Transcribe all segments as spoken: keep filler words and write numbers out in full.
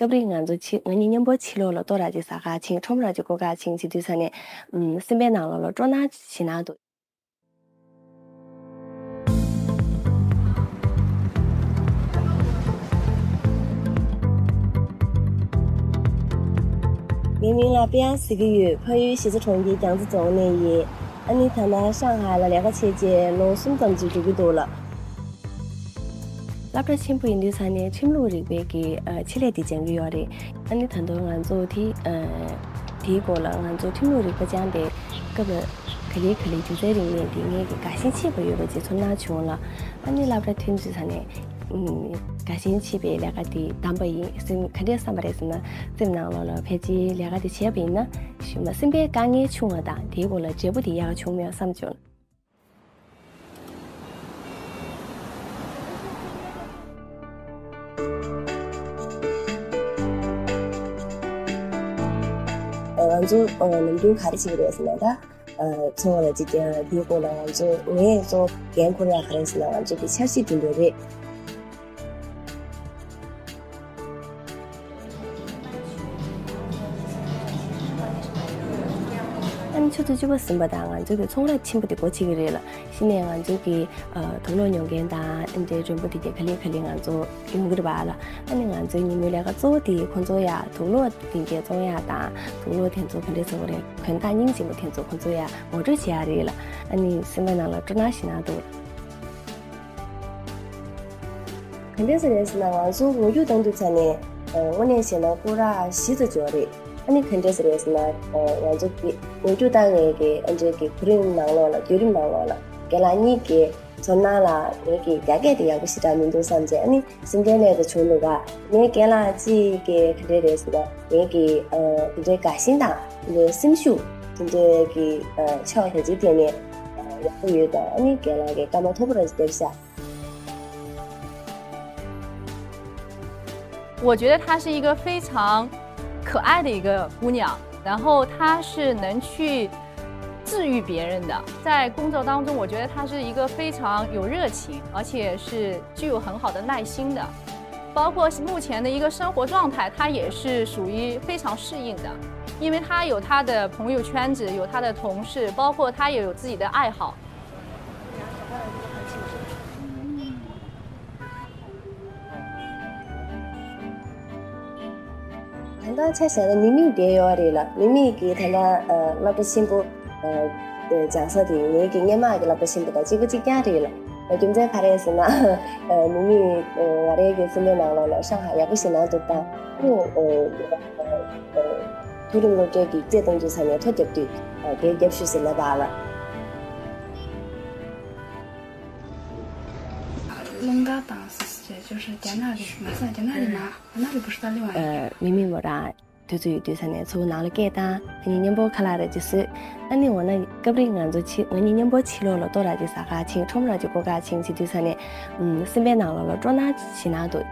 སྐབས་རེ་ང་ཚོ་ཕྱི་ང་གཉིས་མཉམ་པོ་ཕྱི་ལོགས་ལ་ལྟོ་ར་ཅིག་ཟ་ག་ཕྱིན། ཁྲོམ་ར་ཅིག་སྐོར་ག་ཕྱིན་བྱེད་དུས་ས་ནས་ཨུམ་སེམས་པའི་ནང་ལོགས་ལ་སྤྲོ་སྣང་ཞེ་དྲག་འདུག་ངའི་མིང་ལ་པེ་ཡང་ཟེར་གྱི་ཡོད། ཕ་ཡུལ་གཞིས་རྩེ་གྲོང་ཁྱེར་རྒྱང་བསྒྲགས་རྫོང་ནས་ཡིན། ཨ་ནི་ད་ལྟ་ཤང་ཧའེ་ལ་ལས་ཀ་བྱས་རྗེས་ལོ་གསུམ་ཙམ་ཅིག་འགྲོ་གི་འདུག་ལགས། སློབ་གྲྭ་ཆེན་པོ་ཡིན་དུས་ས་ནས་ཁྲིམས་ལུགས་རིག་པའི་གི་ཨ་ཆེད་ལས་དེ་སྦྱང་གི་ཡོད་རེད། ཨ་ནི་ད་དུང་ང་ཚོ་དེ་ཨ་དེའི་སྐོར་ལ་ང་ཚོ་ཁྲིམས་ལུགས་རིག་པ་སྦྱངས་པའི་སྐབས་ལ་ག་ལེ་ག་ལེ་སྒྱུ་རྩལ་རིག་གནས་འདི་ངས་གི་དགའ་ཞེན་ཆེ་བ་ཡོད་པ་ཅིག་ཚོར་སྣང་བྱུང་ལགས། ཨ་ནི་སློབ་གྲྭ་ཐོན་དུས་ས་ནས་ཨུམ་དགའ་ཞེན་ཆེ་བའི་ལས་ཀ་དེ་བདམས་པ་ཡིན། སེམས་ག་འདྲས་བསམ་པ་རེད་ཟེར་ན། སེམས་ནང་ལོགས་ལ་ཕལ་ཆེར་ལས་ཀ་དེ་བྱས་པ་ཡིན་ན་ཞུ་མ་སེམས་པའི་དཀའ་ངལ་ཆུང་བ་དང་དེའི་སྐོར་ལ་འབྲས་བུ་དེ་ཡག་བྱུང་མེད་བསམ་བྱུང་། ང་ཚོ་ནམ་རྒྱུན་ག་རེ་བྱེད་ཀྱི་རེད་ཟེར་ན། ད་ཚོང་བ་ལ་གཅིག་ཀྱང་དེའི་སྐོར་ལ་ང་ཚོ་ངས་གཙོ་འགན་འཁུར་ཡག་ག་རེ་ཟེར་ན། ང་ཚོ་གི་འཆར་གཞི་འདི་འདྲ་རེད། ཨ་ནི་ཆུ་ཚོད་བཅུ་པ་ཟིན་པ་དང་ང་ཚོ་གི་ཚོང་ར་ཆེན་པོ་དེ་སྒོ་ཕྱེ་གི་རེད་ལགས། གཞི་ནས་ང་ཚོ་གི་ཨ་དུག་སློག་ཉོ་མཁན་དང་ཨ་འདྲའི་མགྲོན་པོ་དེ་གས་ག་ལེ་ག་ལེ་ང་ཚོ་ཡོང་གི་རེད་པ་ལགས། ཨ་ནི་ང་ཚོའི་ཉིན་མོའི་ལས་ཀ་གཙོ་བོ་དེ་ཁོང་ཚོ་ཡ་དུག་སློག་དེ་གས་བཙོང་ཡག་དང་། དུག་སློག་དེ་ཚོ་ག་འདྲས་བཟོ་གི་རེད། གོན་སྟངས་སྙིང་རྗེ་མོ་དེ་ཚོ་ཁོང་ཚོ་ཡ་ངོ་སྤྲོད་བྱེད་ཡག་རེད་ལགས། ཨ་ནི་སེམས་པའི་ནང་ལ་སྤྲོ་སྣང་ཞེ་དྲག་འདུག་ག་འདྲས་ཟེར་རེད་ཟེར་ན། ང་ཚོ་ངོ་རྒོལ་བཏང་དུས་ཙ་ནས་ཨ་དངོས་གནས་བྱས་ན་སྐོར་ར་བཞི་ཙམ་ཡོད་རེད། ཨ་ནི་ག་འདྲས་ཟེར་རེད་ཟེར་ན། ཨ་ང་ཚོ་གི་ངོ་རྒོལ་བཏང་མཁན་གྱི་ཨ་འདྲས་ཀྱི་གོ་རིམ་ནང་ལོགས་ལ་བརྒྱུད་རིམ་ནང་ལོགས་ལ་རྒན་ལགས་གཉིས་ཀྱི་ཚོར་སྣང་ལ་ངེད་ཀྱི་རྒྱ་སྐད་དེ་ཡག་པོ་ཞེ་དྲག་མི་འདུག་བསམ་བྱས། ཨ་ནི་སེམས་ཁྲལ་ལས་དེ་བྱུང་འདུག་ག་ངའི་རྒན་ལགས་གཅིག་གིས་ག་འདྲས་རེད་ཟེར་ན། ངེད་ཀྱི་ཨ་དེ་འདྲའི་དགའ་ཞེན་དང་དེ་འདྲའི་སེམས་ཤུགས་དེ་འདྲའི་གི་ཨ་ཕྱོགས་དེ་ཚོའི་ཐད་ནས་ཨ་ཡག་པོ་ཡོད་ཀྱང་། ཨ་ནི་རྒན་ལགས་ཀྱིས་སྐར་མ་མཐོ་པོ་ར་ཅིག་བསྡད་ཤག 我觉得她是一个非常可爱的一个姑娘，然后她是能去治愈别人的。在工作当中，我觉得她是一个非常有热情，而且是具有很好的耐心的。包括目前的一个生活状态，她也是属于非常适应的，因为她有她的朋友圈子，有她的同事，包括她也有自己的爱好。 ད་ལྟ་ཆ་བཞག་ན་མི་མིག་བསྡད་ཡོད་རེད་ལགས། མི་མིག་གིས་ད་ལྟ་ཨ་སློབ་གྲྭ་ཆེན་པོ་ཨ་སྦྱང་ས་དེ་ངེད་ཀྱི་སྔོན་མ་གི་སློབ་གྲྭ་ཆེན་པོ་དང་གཅིག་པ་གཅིག་རྐྱང་རེད་ལགས། རྒྱུ་མཚན་ག་རེ་ཟེར་ན། ཨ་མི་མིག་ཨ་ང་རའི་གི་སེམས་པའི་ནང་ལོགས་ལ་ཧྲང་ཧའེ་ཡག་པོ་ཞེ་དྲག་འདུག་དང་། ཨ་ནི་ཨ་མཐོ་རིམ་སློབ་གྲྭའི་གི་སྐད་གཏོང་རྒྱུ་ས་ནས་ཐོ་བརྒྱབ་དུས་ཨ་དེ་རྒྱབ་ཤོག་ཟེར་ལབ་པ་ལགས། རླུང་རྟ་དང་སོ་སོ་བྱས་བཅོས་ཧྲ་རྒྱ་ནག་རེད་མ་ས་རྒྱ་ནག་རེད་མ་རྒྱ་ནག་རེད་བུ་ཧྲ་ལི་བ་ཡིན། མི་མི་མོ་རང་དུས་ཚོད་ཡོད་དུས་ས་ནས་ཚོ་བོ་ནང་ལ་སྐད་བཏང་། ཨ་ནི་མཉམ་པོ་ཁ་ལག་རེ་ཅིག་བཟོས། ཨ་ནི་འོ་ན་སྐབས་རེ་ང་ཚོ་ཕྱི་ང་གཉིས་མཉམ་པོ་ཕྱི་ལོགས་ལ་ལྟོ་ར་ཅིག་ཟ་ག་ཕྱིན། ཁྲོམ་ར་ཅིག་སྐོར་ག་ཕྱིན་བྱེད་དུས་ས་ནས་ཨུམ་སེམས་པའི་ནང་ལོགས་ལ་སྤྲོ་སྣང་ཞེ་དྲག་འདུག་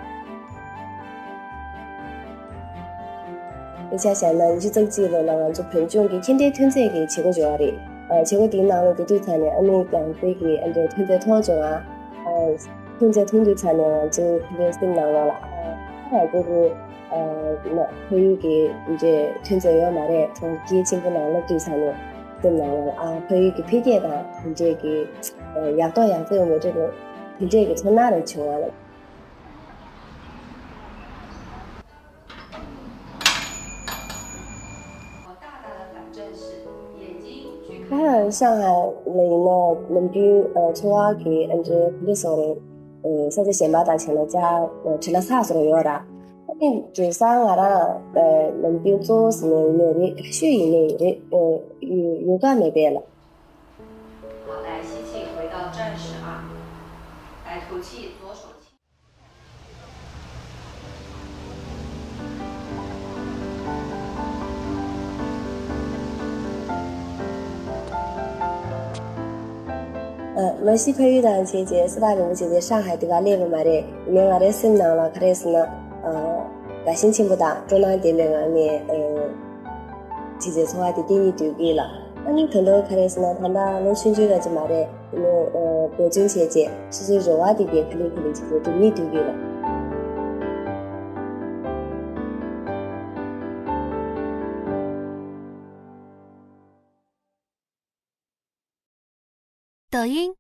དཔེ་ཆ་བཞག་ན་ཉི་ཤུ་རྩ་གཅིག་ལོ་ལ་ང་ཚོ་བོད་ལྗོངས་ཀྱི་ཁྱིམ་སྡེའི་ཐོན་རྫས་ཀྱི་བྱེད་སྒོ་འབྱོར་བ་རེད། ཨ་བྱེད་སྒོ་དེའི་ནང་ལ་འགྲོ་དུས་ཙ་ནས་ཨ་ནི་རྒྱང་སྲིང་གི་ཨ་འདྲའི་ཐོན་རྫས་མཐོང་བྱུང་ང་། ཨ་ཐོན་རྫས་མཐོང་དུས་ཙ་ནས་ང་ཚོའི་ཕ་གིའི་སེམས་ནང་ལོགས་ལ་ཨ་ང་ཚོ་གི་ཨ་ཕ་ཡུལ་གྱི་འདྲའི་ཐོན་རྫས་ཡོད་མ་རེད། ཚོང་རྒྱ་ཆེན་པོ་ནང་སླེབས་དུས་ཙ་ནས་སེམས་ནང་ལོགས་ལ་ཨ་ཕ་ཡུལ་གྱི་འཕེལ་རྒྱས་དང་དེ་འདྲའི་གི་ཡག་ཐོག་ཡག་བརྩེགས་ཡོང་བའི་འདྲ་པོ་དེ་འདྲའི་གི་ཚོར་སྣང་རེ་བྱུང་བ་ལ། ཧ་ཧ། ཤང་ཧའེ་ལ་ཡིན་ན་ནམ་རྒྱུན་ཚོ་བ་གི་ཨ་འདྲའི་ག་འདྲ་ཟེར་དགོས་རེད། ས་ཆ་གཞན་པ་དང་བྱས་ན་ཅིག་བྲེལ་བ་ཚ་བོ་ཡོད་ར། ཨ་ནི་འགྲོ་ས་ང་རང་ནམ་རྒྱུན་གཙོ་བོ་ཟེར་ནའི་ཡིན་ནའི་རེད། དགའ་ཤོས་ཡིན་ནའི་རེད། ཡོང་ཀ་མེད་པས་ལགས། 好，来，吸气，回到战士二。来，吐气，左手。 ལོ་བཞི་ཕ་ཡུལ་དང་བྱས་རྗེས་སྲིད་ཐག་རིང་པོ་བྱས་རྗེས་ཧྲང་ཧའེ་དེ་ག་སླེབས་པ་མ་རེད། ཡིན་ནའི་ང་རའི་སེམས་ནང་ལ་ག་རེ་ཟེར་ན། དགའ་ཞེན་ཆེན་པོ་དང་སྤྲོ་སྣང་ལྡན་པའི་ངང་ནས་བྱས་རྗེས་འཚོ་བ་དེ་སྐྱེལ་སྙིང་འདོད་ཀྱི་ལགས། ཨ་ནི་ད་དུང་ག་རེ་ཟེར་ན་ད་ལྟ་ལོ་ཆུང་ཆུང་ར་ཅིག་མ་རེད། ཡིན་ནའི་འབད་བརྩོན་བྱས་རྗེས་སོ་སོའི་རེ་བ་དེ་གས་ག་ལེ་ག་ལེ་བྱས་རྗེས་འགྲུབ་སྙིང་འདོད་ཀྱི་ལགས། 抖音